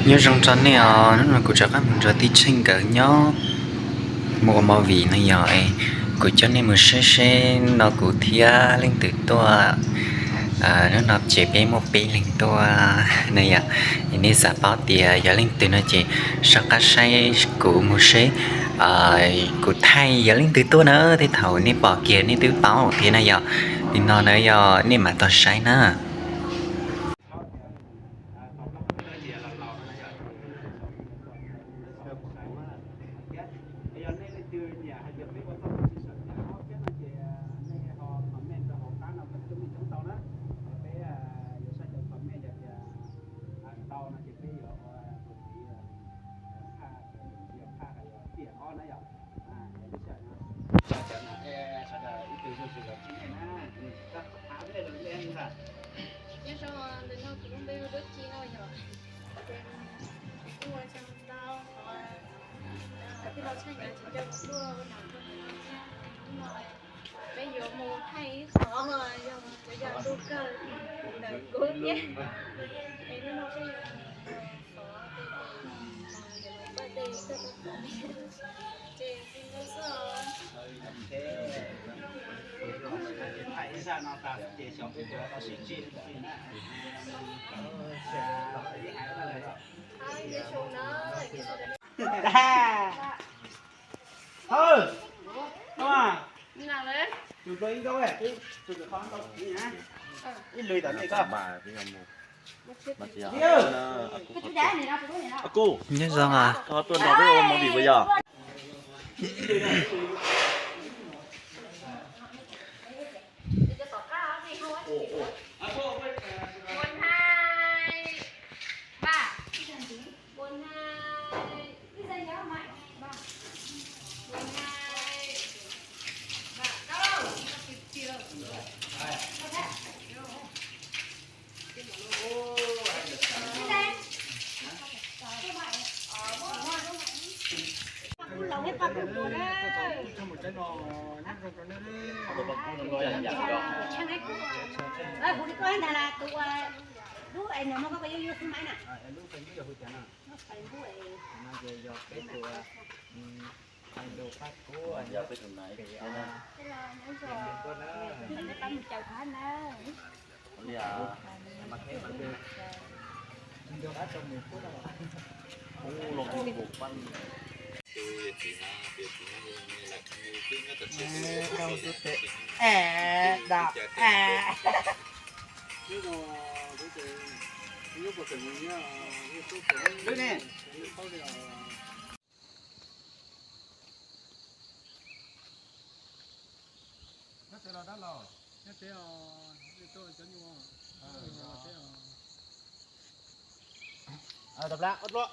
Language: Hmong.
Nyob zoo tso nej os, hnub no kuv rov qab mus nrog tij Tsheej nkawd nyob mus ua movie no yog es kuv coj nej mus saib seb no kuv thiab leej twg tuaj. Hnub no ces peb muaj peb leeg tuaj no yom. Es nej xav paub tias yog leej twg no ces soj qab saib kuv mus seb kuv thaij yog leej twg tuaj na. Tej thaum nej pom kiag nej twb paub thiab na yom. Li no na yog nej mam tau saib na. Nyob zoo, ntawm no kuv lub npe hu Dub Ci no yog, ces kuv kuj ua tsaug ntau qhov tij laug Tshaj Nyav tsis nco kuv tuaj ua nom rau hnub no thiab. Hnub no peb yuav mus thaij ib qho yog cov yam luag kawg ntawm kuv thiab. Es hnub no peb yuav mus xov tej tes, yuav mus paj dej kawg tau tom, ces tsis ntau xwb os. Ib lwm tom nej ko. Nyob zoo os. Tuaj nrog peb ua movie puas yog? Nyob tsev los dab laug? Nyob tsev os, nej tuaj cov nyuj. Tab lab ob dluab.